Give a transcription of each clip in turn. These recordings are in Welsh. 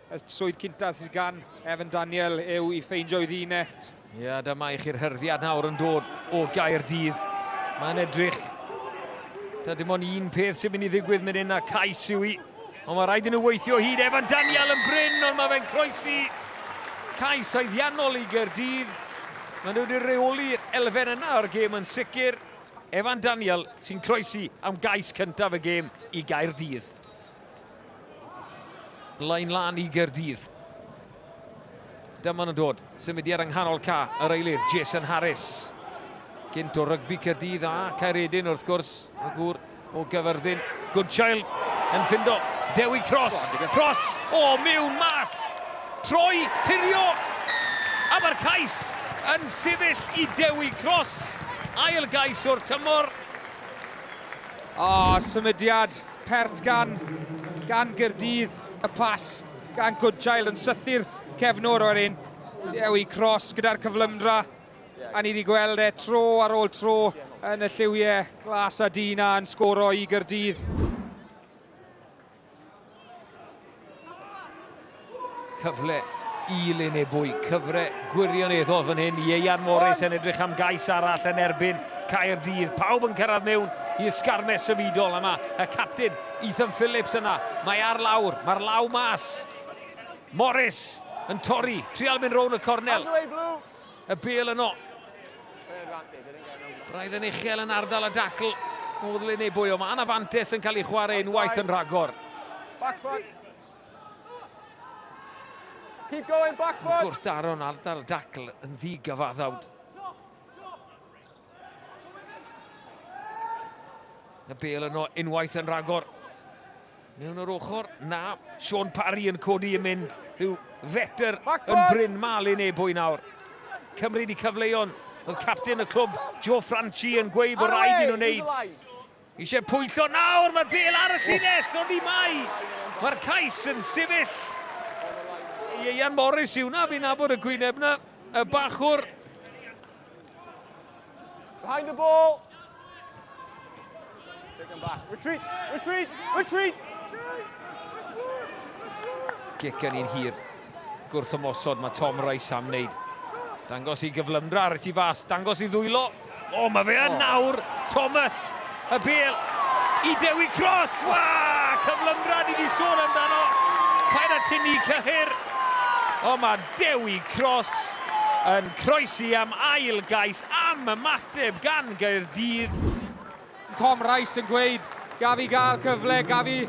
Y swydd cynta sydd gan Evan Daniel yw i ffeindio i ddyn e. Ie, yeah, dyma i chi'r hyrddiad nawr yn dod o Gaerdydd. Mae'n edrych. Da dim ond un peth sy'n mynd i ddigwydd mynd hyn a cais yw i. Ond mae rhaid i nhw weithio hyd. Evan Daniel yn brin, ond mae fe'n croesi. Cais haeddiannol i Gaerdydd. Maen nhw wedi reoli'r elfen yna o'r gêm yn sicr. Evan Daniel sy'n croesi am gais cyntaf y gêm i Gaerdydd. Lein lan i Gaerdydd. Dyma nhw'n dod. Symudiad yng nghanol ca, yr eilydd, Jason Harris. Gynt o rygbi Caerdydd a Caeredin wrth gwrs, y gŵr o Gyfyrddin. Goodchild yn ffindo. Dewi Cross, Cross, o, miwn, mas. Troi, tirio. A mae'r cais yn sefyll i Dewi Cross. Ail gais o'r tymor. O, symudiad Pert gan, gan Gyrdydd, y pas gan Goodchild yn sythu'r cefnwr wedyn. Dewi Cross gyda'r cyflymdra, a ni wedi gweld e tro ar ôl tro yn y lliwiau glas a du na yn sgoro i Gyrdydd. Cyfle i Lynebwy, cyfle gwirioneddol fan hyn. Ieuan Morris yn edrych am gais arall yn erbyn Caerdydd. Pawb yn cyrraedd mewn i ysgarmes symudol yma. Y captain, Ethan Phillips yna. Mae ar lawr, mae'r law mas. Morris yn torri, trial mynd rown y cornel. Y bel yno. Braidd yn uchel yn ardal y dacl. Oedd Lynebwy, ond mae yna fantes yn cael ei chwarae unwaith yn rhagor. Back foot. Keep going, back foot. Gwrth daro'n ardal dacl yn ddigyfaddawd. Y bel yno unwaith yn rhagor. Mewn yr ochr, na. Sean Parry yn codi yn mynd rhyw fetr yn Bryn Malin Ebwy nawr. Cymru di cyfleon. Oedd captain y clwb, Joe Franchi, yn gweud bod rhaid i nhw wneud. Eisiau pwyllo nawr, mae'r bel ar y llinell, ond i mai. Mae'r cais yn sefyll. Ieuan Morris yw na, fi'n nabod y gwyneb na, y bachwr. Behind the ball. Take him back. Retreat, retreat, retreat. Gic yn un hir. Gwrth ymosod mae Tom Rice am wneud. Dangos i gyflymdra ar y tu fas, dangos i ddwylo. O, mae fe yn oh. nawr. Thomas, y bel i Dewi Cross. Wa, cyflymdra ni wedi sôn amdano. Paid â tynnu cyhyr. O, mae Dewi Cross yn croesi am ail gais am ymateb gan Gaerdydd. Tom Rice yn gweud, gaf i gael cyfle, gaf i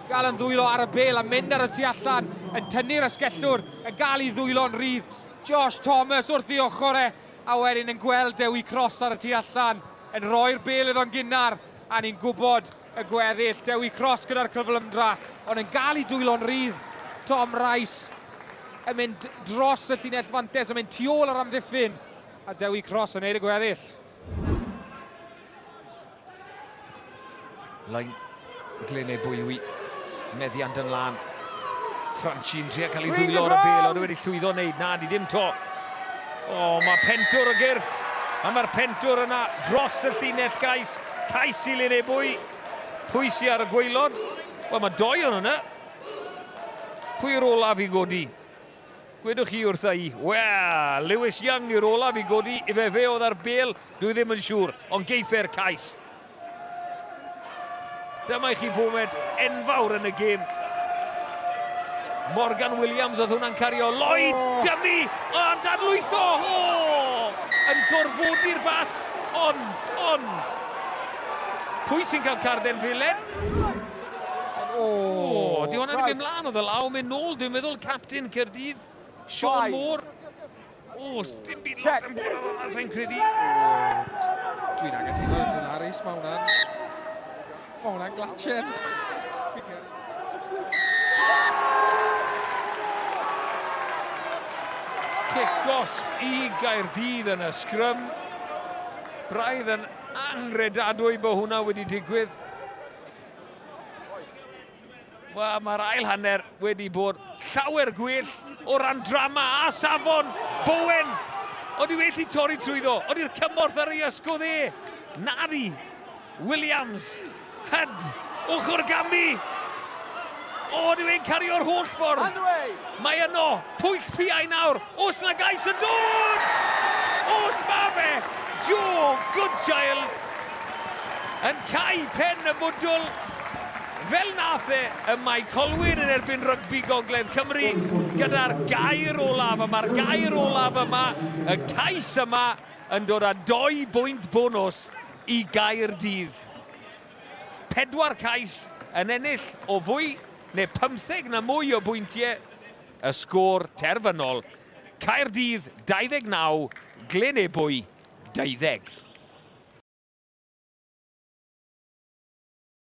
gael yn ddwylo ar y bel a mynd ar y tu allan, yn tynnu'r asgellwr, yn gael ei ddwylo'n rhydd. Josh Thomas wrth ei ochr e, a wedyn yn gweld Dewi Cross ar y tu allan, yn rhoi'r bel iddo'n gynnar, a ni'n gwybod y gweddill. Dewi Cross gyda'r cyflymdra, ond yn gael ei dwylo'n rhydd. Tom Rice yn mynd dros y llinell fantes, yn mynd tu ôl yr amddiffyn, a Dewi Cross yn neud y gweddill. Lein Glyn Ebwywi, meddiant yn lan. Franchi'n trio cael ei ddwylo ar y bel, ond wedi llwyddo wneud. Na, ni ddim to. O, mae pentwr o gyrff. A mae'r pentwr yna dros y llinell gais. Cais i Lyn Ebwy. Pwy sy ar y gwaelod? Wel, mae doi o'n yna. Pwy yw'r olaf i godi? Gwedwch chi wrtha i. Wel, Lewis Young yw'r olaf i godi. Ife fe oedd ar bel, dwi ddim yn siŵr. Ond geiff e'r cais. Dyma i chi foment enfawr yn y gêm. Morgan Williams oedd hwnna'n cario. Lloyd, oh. dymu, ond dadlwytho! Oh! Yn gorfodi'r bas, ond, ond. Pwy sy'n cael carden felen? O, oh, di hwnna'n mynd mlaen, oedd y law mynd nôl, dwi'n meddwl, captain Caerdydd, Sean Moore. O, dim byd lot yn bod ar hwnna, sa'n credu. Dwi'n anghytuno, Dylan Harris, mae hwnna'n... Mae hwnna'n glatchen. Cic gosb i Gaerdydd yn y sgrym. Braidd yn anghredadwy bod hwnna wedi digwydd. Wel, mae'r ail hanner wedi bod llawer gwell o ran drama a safon. Bowen, oedd i wedi torri trwyddo, oedd i'r cymorth ar ei ysgwdd e. Nari, Williams, Hud, ochr gamu. O, dyw e'n cario'r holl ffordd. Hand away. Mae yno, pwyll piau nawr. Oes na gais yn dod? Oes ma fe! Joe Goodchild yn cau pen y mwdwl. Fel nath e y mae Colwyn yn erbyn rygbi Gogledd Cymru gyda'r gair olaf. A mae'r gair olaf yma, y cais yma, yn dod â doi bwynt bonws i Gaerdydd. Pedwar cais yn ennill o fwy neu 15 na mwy o bwyntiau y sgôr terfynol. Caerdydd 29, Glyn Ebwy 20.